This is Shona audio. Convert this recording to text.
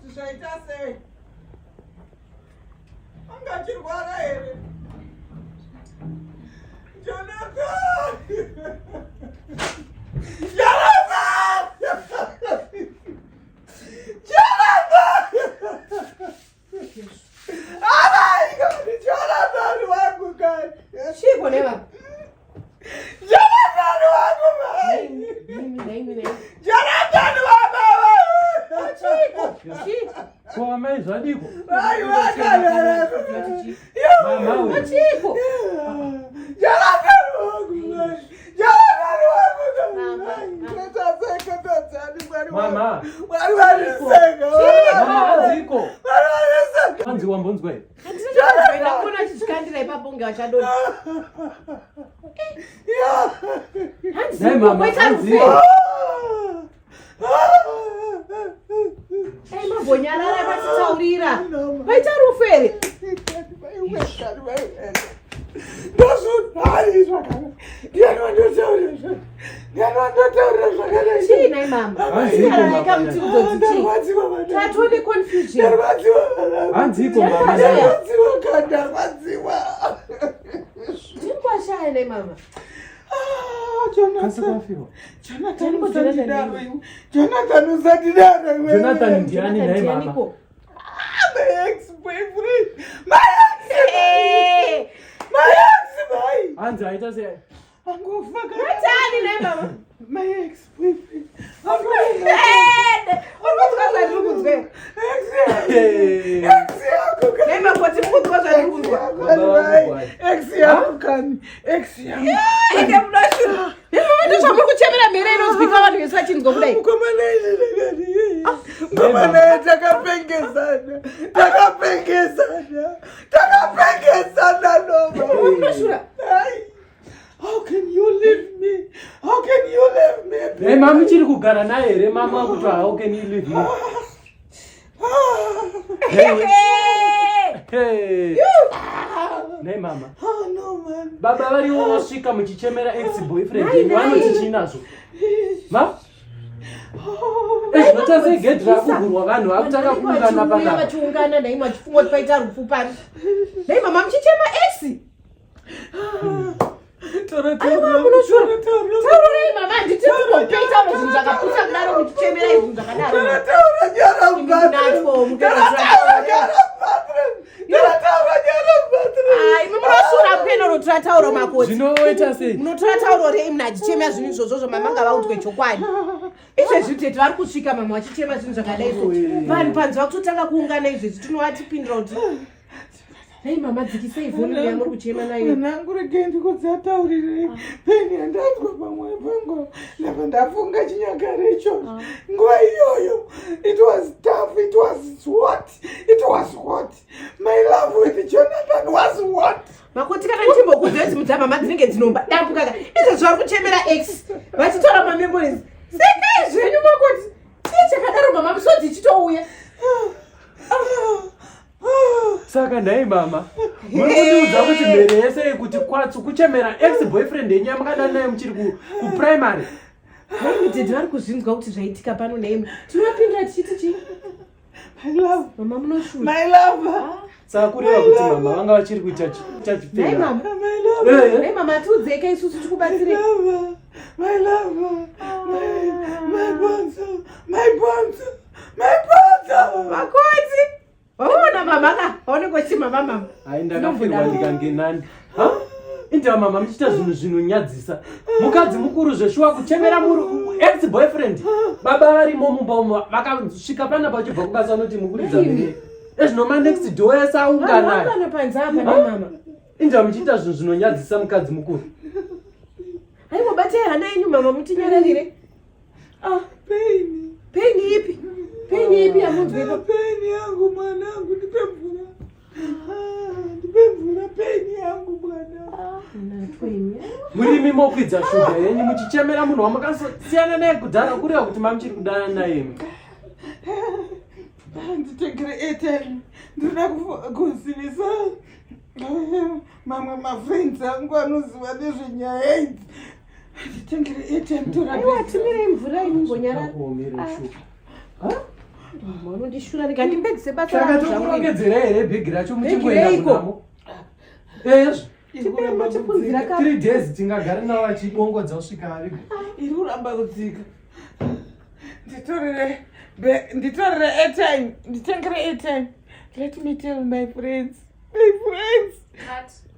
Kuti zvaita sei? Anga achirwara here? Jonathan! Jonathan! Jonathan! Amai, kani Jonathan wangu kani. Chiko neva. Jonathan wangu mai. Jonathan wababa. Chiko. Chiko. Ko amai zvadiko? Mai wakanara. Mama we. Chiko. Jonathan wangu mai. Jonathan wangu Mama. Mama. Mwari variseka. Mama hanziko. Mwari variseka. Hanzi wambonzwa here? Ndakuona achizvikandira ipapo kunge achadonha. Hanzi Nhai mama, kwaita hanzi. rufu. Ei mambonyarara patitaurira. Paita rufu here? Chii nhai mama? Hanziko Nyararaika mama. mutiudze kuti chii? Tatone confusion. Hanziko mama. Ndarwadziwa. Ndini kwashaya nhai mama. Kasi kwafiwa. Jonathan usandidaro iwe. Jonathan usandidaro iwe. Jonathan ndiani nhai mama? Ndianiko? My ex-boyfriend. My ex. Eh, My ex my. Hanzi aita sei? Angofa kana. Natani nhai mama. My ex-boyfriend. Eh, uri kunzwa zvandiri kunzwa here? Ex. Hey. Ex yako kani. Nhai makoti muri kunzwa zvandiri kunzwa. Ex yako kani. Ex yangu. Ende munoshura. Nhai mama ndozvamuri kuchemera mhere inonzwika vanhu vese vachinzwa kudai. Mukomana izvi Mukomana takapengezana. Takapengezana. Takapengezana no. Munoshura. Ai. How can you leave me? How can you leave me? Nhai mama muchiri kugara naye here mama kuti how can you leave me? Hey. Hey. Nhai mama. Oh no man. Baba variwo vosvika muchichemera ex boyfriend Nhai, yenyu nhai. vanoti chii nazvo? Ma? Oh. Ezvinoita sei gedhi rakuvhurwa vanhu vakutanga kuungana Vachiuya panapa. vachiungana nhai machifunga kuti paita rufu pano. Nhai mama muchichema ex. Aiwa munoshura. Taururei mama handiti tinopeita zvinhu zvakapusa kudaro muchichemera zvinhu zvakadaro. Taura nyara Munatwo, Taura nyara Ai, imi munoshura kuenonotora tauro makoti. Zvinoita sei? Munotora tauro rei munhu achichema zvinhu izvozvozvo mama ngavaudzwe chokwadi. Izvezvi tete vari kusvika mama vachichema zvinhu zvakadai so. Vanhu panzi vakutotanga kuungana izvezvi tinovatipindura kuti Nhai mama dzikisei volume yamuri kuchema nayo. Mwanangu regai ndikudzataurirei peni yandanzwa pamwoyo pangu ndabva ndafunga chinyakare ichocho nguva iyoyo it was tough it was what it was what my love with Jonathan was what Makoti kana ndichimbokuudza kuti mudza mama dzinenge dzinomba dambuka ka. Izvezvi vari kuchemera ex vachitora mamemories. Sekai zvenyu makoti. Chii chakadaro mama misodzi ichitouya. Saka nhai mama, muri kundiudza kuti mhere yese yekuti kwatsu kuchemera ex boyfriend yenyu yamakadana naye muchiri kuprimary. Nhai tete vari kuzvinzwa kuti zvaitika pano nhaimi. Tinovapindura tichiti chii? my love Mama munoshura. my love Saka kureva kuti mama vanga vachiri kuita Nhai chachipfeka. mama. my love Eh, Nhai mama tiudzei isusu tikubatsirei. love my love my my bonzo my bonzo my bonzo Makoti. Waona mama ka. Waonekwa uchi mama mama. Hai ndakafirwa ndikangenani. Ha? Indava mama muchiita zvinhu zvinonyadzisa. Mukadzi mukuru zveshuwa kuchemera ex boyfriend. Baba varimo mumba umo vakasvika panapa vachibva kubasa vanoti mukuridza mhere. Ezvino ma next door ese Vanhu aungana. vaungana panze apa nhai mama. Indava muchiita zvinhu zvinonyadzisa mukadzi mukuru. Haiwa batai hana yenyu mama mutinyararire. ah pain Peni ipi? Peni ipi yamunzwa ipapo? Peni yangu mwanangu, ndipe mvura. Ah, Ndipe mvura peni yangu mwanangu. Murimi mokwidza shuga yenyu muchichemera munhu wamakasiyana naye kudhara kureva kuti mamuchiri kudana naye imi. Ah, Nditengere airtime. Ndinoda kuzivisa mamwe mafriends angu anoziva nezvenyaya idzi. Nditengere airtime Aiwa tora. timirei mvura imi mbonyarara. Kuomera shuga. Ha? Mama unondishura rega ndipedzise basa Saka rangu zvangu. tokurongedzera here bhegi racho Bhegi muchingoenda reiko? kunamo? Ezvo. Iri kuramba Tipunzira kudzika. ka- 3 days tingagare navo vachibongodza kusvika avigwa. Iri kuramba kudzika. Nditorere nditorere airtime, nditengere airtime. Let me tell my friends. My friends. Cut.